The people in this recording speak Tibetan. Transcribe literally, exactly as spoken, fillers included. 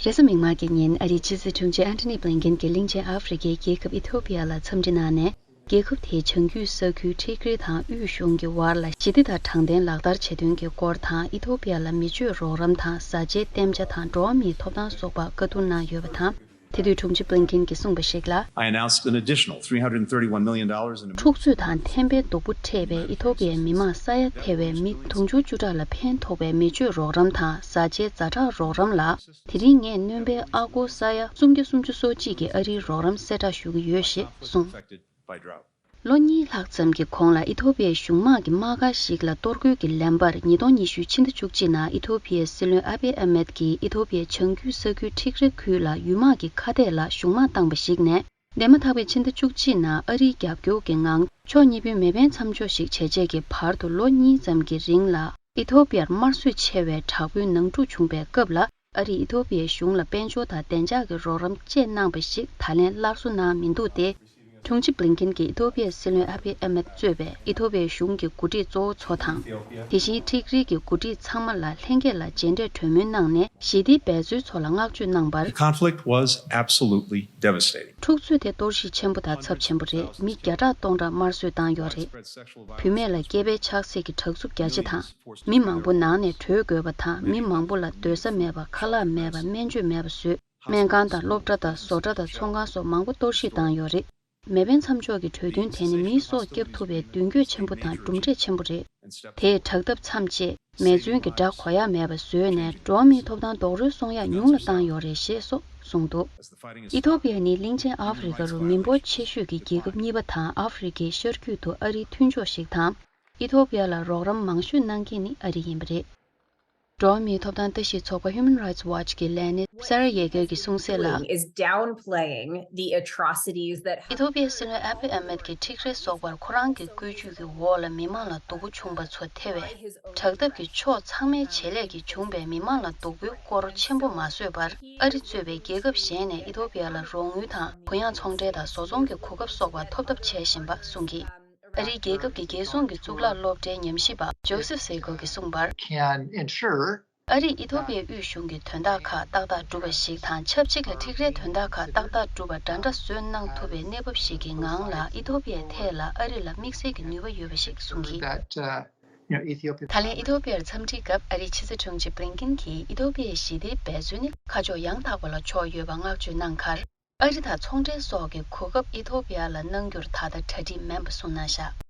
རེས་གཟའ་མིག་དམར་གྱི་ཉིན་ཨ་རིའི་ཕྱི་སྲིད་དྲུང་ཆེ་ཨན་ཐོ་ནི་བྷི་ལིན་ཀེན་གྱིས་གླིང་ཆེན་ཨ་ཧྥེ་རི་ཁའི་རྒྱལ་ཁབ་ཨི་ཐོ་པི་ཡ་ལ་འཚམས་འདྲི་གནང་ནས། རྒྱལ་ཁབ་དེའི་བྱང་རྒྱུད་ས་ཁུལ་ཊི་ཀྲི་དང་དབུས་གཞུང་གི་དབར་ལ་ཞི་བདེ་དང་དྲང་བདེན་ལག་བསྟར་བྱེད་དོན་གྱི་སྐོར་དང་། ཨི་ཐོ་པི་ཡ་ལ་མི་སྤྱོད་རོགས་རམ་དང་། བཟའ་བཅའི་གཏན་འཇགས་དང་། འགྲོ་བ་མིའི་ཐོབ་ཐང་སོགས་པ་བཀའ་བསྡུར་གནང་ཡོད་པ་དང་། དེ་དུས་དྲུང་ཆེ་བྷི་ལིན་ཀེན་གྱིས་གསུངས་པ་ཞིག་ལ། I announced an additional three hundred thirty-one million dollars in འཁྲུག་རྩོད་དང་ཐན་པའི་སྡུག་པོ་འཕྲད་པའི་ཨི་ཐོ་པི་ཡའི་མི་མང་ས་ཡ་ཐེ་བའི་མི་དུང་ཕྱུར་བཅུ་ཕྲག་ལ་ཕན་ཐོགས་པའི་མི་སྤྱོད་རོགས་རམ་དང་། བཟའ་བཅའི་ཛ་དྲག་རོགས་རམ་ལ། དེ་རིང་ངས་སྣོན་པའི་ཨ་སྒོར་ས་ཡ་སུམ་བརྒྱ་སུམ་ཅུ་སོ་གཅིག་གི་ཨ་རིའི་རོགས་རམ་གསལ་བསྒྲགས་ཞུ་གི་ཡོད་ཞེས་གསུངས། By drought. ལོ་གཉིས་ལྷག་ཙམ་གྱི་གོང་ལ་ཨི་ཐོ་པི་ཡའི་གཞུང་དམག་གིས་དམག་སྒར་ཞིག་ལ་གཏོར་རྒོལ་གྱི་ལན་པར། ཉིས་སྟོང་ཉི་ཤུའི་ཕྱི་ཟླ་བཅུ་གཅིག་ནང་ཨི་ཐོ་པི་ཡའི་སྲིད་བློན་ཨ་བི་ཨ་མེད་ཀྱིས་ཨི་ཐོ་པི་ཡའི་བྱང་རྒྱུད་ས་ཁུལ་ཊི་ཀྲི་ཁུལ་ལ་ཡུལ་དམག་གི་ཁ་གཏད་ལ་གཞུང་དམག་བཏང་བ་ཞིག་ནས། འདས་མ་ཐག་པའི་ཕྱི་ཟླ་བཅུ་གཅིག་ནང་ཨ་རིའི་རྒྱབ་སྐྱོར་གྱི་ངང་ཕྱོགས་གཉིས་པོའི་མེ་འཕེན་མཚམས་འཇོག་ཞིག་བྱས་རྗེས་ཀྱི་བར་དུ་ལོ་གཉིས་ཙམ་གྱི་རིང་ལ། ཨི་ཐོ་པི་ཡར་དམར་གསོད་ཆེ་བའི་དྲག་པོའི་ནང་འཁྲུག་བྱུང་བའི་སྐབས་ལ། ཨ་རིས་ཨི་ཐོ་པི་ཡའི་གཞུང་ལ་དཔལ་འབྱོར་དང་བདེ་འཇགས་ཀྱི་རོགས་རམ་བཅས་གནང་བ་ཞིག་ད་ལན་སླར་གསོ་གནང་མི་འདུག་སྟེ། དྲུང་ཆེ་བྷི་ལིན་ཀེན་གྱིས་ཨི་ཐོ་པི་ཡའི་སྲིད་བློན་ཨ་བི་ཨ་མེད་གཙོས་པའི་ཨི་ཐོ་པི་ཡའི་གཞུང་གི་འགོ་ཁྲིད་གཙོ་བོ་ཚོ་དང་། དེ་བཞིན་ཊི་ཀྲི་གི་འགོ་ཁྲིད་ཚང་མ་ལ་ལྷན་རྒྱས་ལ་མཇལ་འཕྲད་གྲོས་མོལ་གནང་ནས། ཞི་བདེའི་འབད་རྩོལ་ཚོ་ལ་བསྔགས་བརྗོད་གནང་བར། The conflict was absolutely devastating. འཁྲུག་རྩོད་དེ་གཏོར་བཤིག་ཆེན་པོ་དང་ཚབས་ཆེན་པོ་རེད། མི་བརྒྱ་ཕྲག་སྟོང་ཕྲག་དམར་གསོད་བཏང་ཡོད་རེད། བུད་མེད་ལ་སྐྱེས་པའི་ཆགས་སྲེད་ཀྱི་དྲག་རྩུབ་རྒྱ་ཆེ་དང་། མི་མང་པོ་ནང་ནས་བྲོས་དགོས་པ་དང་། མི་མང་པོ་ལ་སྡོད་ས་མེད་པ། ཁ་ལག་མེད་པ། སྨན་བཅོས་མེད་པ་བཟོས། སྨན་ཁང་དང་སློབ་གྲྭ་དང་བཟོ་གྲྭ་དང་ཚོང་ཁང་སོགས་མང་པོ་གཏོར་བཤིག་བཏང་ཡོད་རེད། མེ་འཕེན་མཚམས་འཇོག་གི་གྲོས་མཐུན་དེ་ནི་མིའི་སྲོག་བསྐྱབ་ཐུབ་པའི་མདུན་སྐྱོད་ཆེན་པོ་དང་གྲུབ་འབྲས་ཆེན་པོ་རེད། དེས་དྲག་འཐབ་མཚམས་བཅད། མེ་མཚོན་གྱི་དགྲ་གོ་ཡ་མེད་པ་བཟོས་ནས། འགྲོ་བ་མིའི་ཐོབ་ཐང་རྡོག་རོལ་སོང་ཡ་ཉུང་ལ་བཏང་ཡོད་རེད་ཞེས་སོགས་གསུངས་འདུག་ཨི་ཐོ་པི་ཡ་ནི་གླིང་ཆེན་ཨ་ཧྥེ་རི་ཁ་རུ་མི་འབོར་ཆེ་ཤོས་ཀྱི་རྒྱལ་ཁབ་གཉིས་པ་དང་། ཨ་ཧྥེ་རི་ཁའི་ཤར་རྒྱུད་དུ་ཨ་རིའི་མཐུན་ཕྱོགས་ཤིག་དང་། ཨི་ཐོ་པི་ཡ་ལ་རོགས་རམ་མང་ཤོས་གནང་མཁན་ནི་ཨ་རི་ཡིན་པ་རེད། འགྲོ་བ་མིའི་ཐོབ་ཐང་ལྟ་ཞིབ་ཚོགས་པ་Human Rights Watch གི་ལས་སྣེ་སེ་ར་ཡེ་གེ་གིས་གསུངས་གསལ་ལ། Is downplaying the atrocities that ཨི་ཐོ་པི་ཡའི་སྲིད་བློན་ཨ་བི་ཨ་མེད་ཀྱིས་ཊི་ཀྲི་སོག་པོར་ཁོ་རང་གི་བཀོད་ཇུས་ཀྱི་འོག་ལ་མི་མང་ལ་སྡུག་པོ་བྱུང་བ་ཚོ་ཐེ་བའི་དྲག་འཐབ་ཀྱི་ཕྱོགས་ཚང་མའི་བྱེད་ལས་ཀྱིས་བྱུང་བའི་མི་མང་ལ་སྡུག་པོའི་སྐོར་ཆེན་པོ་མ་བཟོས་པར། ཨ་རི་གཙོས་པའི་རྒྱལ་ཁབ་གཞན་ནས་ཨི་ཐོ་པི་ཡ་ལ་རོགས་དངུལ་དང་། གུ་ཡངས་ཚོང་འབྲེལ་དང་བཟོ་ཚོང་གི་གོ་སྐབས་སོགས་པ་ཐོབ་ཐབས་བྱས་བཞིན་པ་གསུངས་ཀྱིས། ཨ་རིའི་རྒྱལ་ཁབ་ཀྱི་རྒྱལ་སྲུང་གི་གཙུག་ལག་སློབ་གྲྭའི་ཉམས་ཞིབ་པ་ཇོ་སེབ་སེ་གོ་གིས་གསུངས་པར། Can ensure ཨ་རིས་ཨི་ཐོ་པི་ཡའི་དབུས་གཞུང་གི་དོན་དག་ཁག་ཏག་ཏག་སྒྲུབ་པ་ཞིག་དང་། ཆབས་ཅིག་ལ་ཊི་ཀྲིའི་དོན་དག་ཁག་ཏག་ཏག་སྒྲུབ་པར་འདྲ་འདྲ་བཟོས་གནང་ཐུབ་པའི་གནས་བབ་ཞིག་གི་ངང་ལ་ཨི་ཐོ་པི་ཡའི་ཐད་ལ་ཨ་རི་ལ་དམིགས་བསལ་གྱི་ནུས་པ་ཡོད་པ་ཞིག་གསུངས་ཀྱིས། That, uh, you know, Ethiopia ད་ལན་ཨི་ཐོ་པི་ཡར་འཚམས་འདྲིའི་སྐབས་ཨ་རིའི་ཕྱི་སྲིད་དྲུང་ཆེ་བྷི་ལིན་ཀིན་གྱིས་ཨི་ཐོ་པི་ཡའི་ཞི་བདེའི་འབད་རྩོལ་ནི་ཁ་ཕྱོགས་ཡང་དག་པ་ལ་ཕྱོགས་ཡོད་པ་བསྔགས་བརྗོད་གནང་ཁར། ཨ་རི་དང་ཚོང་འབྲེལ་སོགས་ཀྱི་གོ་སྐབས་ཨི་ཐོ་པི་ཡ་ལ་གནང་རྒྱུར་ད་ལྟ་གྲ་སྒྲིག་མིན་པ་གསུངས་གནང་བཞག